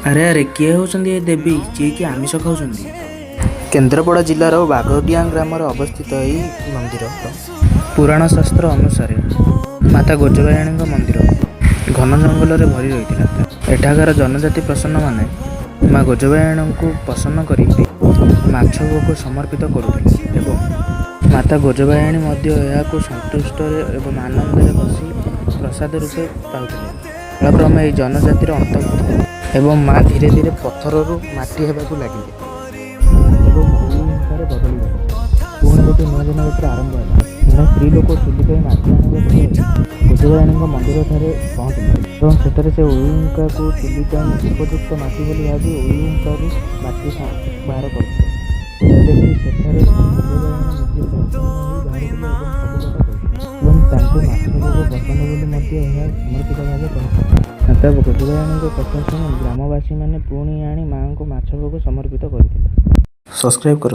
ଆରେ ଆରେ, କିଏ ହେଉଛନ୍ତି ଏ ଦେବୀ, ଯିଏକି ଆମିଷ ଖାଉଛନ୍ତି? କେନ୍ଦ୍ରାପଡ଼ା ଜିଲ୍ଲାର ବାଘଡିଆଁ ଗ୍ରାମରେ ଅବସ୍ଥିତ ଏହି ମନ୍ଦିର। ପୁରାଣ ଶାସ୍ତ୍ର ଅନୁସାରେ ମାତା ଗୋଜବାୟାଣୀଙ୍କ ମନ୍ଦିର ଘନ ଜଙ୍ଗଲରେ ଭରି ରହିଥିଲା। ଏଠାକାର ଜନଜାତି ପ୍ରସନ୍ନମାନେ ମା ଗୋଜବାୟାଣୀଙ୍କୁ ପ୍ରସନ୍ନ କରି ମାଛ ଭୋଗ ସମର୍ପିତ କରୁଥିଲେ ଏବଂ ମାତା ଗୋଜବାୟାଣୀ ମଧ୍ୟ ଏହାକୁ ସନ୍ତୁଷ୍ଟରେ ଏବଂ ଆନନ୍ଦରେ ବସି ପ୍ରସାଦ ରୂପେ ପାଉଥିଲେ। କାଳକ୍ରମେ ଏହି ଜନଜାତିର ଅନ୍ତ ଘଟିଲା ଏବଂ ମା ଧୀରେ ଧୀରେ ପଥରରୁ ମାଟି ହେବାକୁ ଲାଗିଲେ ଏବଂ ଉଇହୁଙ୍କାରେ ବଦଳିଗଲେ। ପୁଣି ଗୋଟିଏ ନୂଆ ଜନଜାତିର ଆରମ୍ଭ ହେଲା। ଜଣେ ସ୍ତ୍ରୀ ଲୋକ ଚୁଲି ପାଇଁ ମାଟି ଆଣିବାକୁ ଯାଇ ଗୋଜବାୟାଣୀଙ୍କ ମନ୍ଦିରଠାରେ ପହଞ୍ଚିଲେ ଏବଂ ସେଠାରେ ସେ ଉଇହୁଙ୍କାକୁ ଚୁଲି ପାଇଁ ଉପଯୁକ୍ତ ମାଟି ବୋଲି ଭାବି ଉଇହୁଙ୍କାରୁ ମାଟି ବାହାର କରୁଥିଲେ। ଏହା ଦେଖି ସେଠାରେ ଗୋଜବାୟାଣୀ ନିଜେ ପ୍ରସନ୍ନ ହୋଇ ବାହାରିଥିଲେ ଏବଂ ସବୁ କଥା କହିଥିଲେ ଏବଂ ତାଙ୍କୁ ମାଛ ଭୋଗ ପସନ୍ଦ ବୋଲି ମଧ୍ୟ ଏହା ସମର୍ପିତ ଭାବେ କହିଥିଲେ। ମାତା ଗୋଜବାୟାଣୀଙ୍କ କଥା ଶୁଣି ଗ୍ରାମବାସୀମାନେ ପୁଣି ଆଣି ମାଆଙ୍କୁ ମାଛ ଭୋଗ ସମର୍ପିତ କରିଥିଲେ। ସବସ୍କ୍ରାଇବ୍ କର।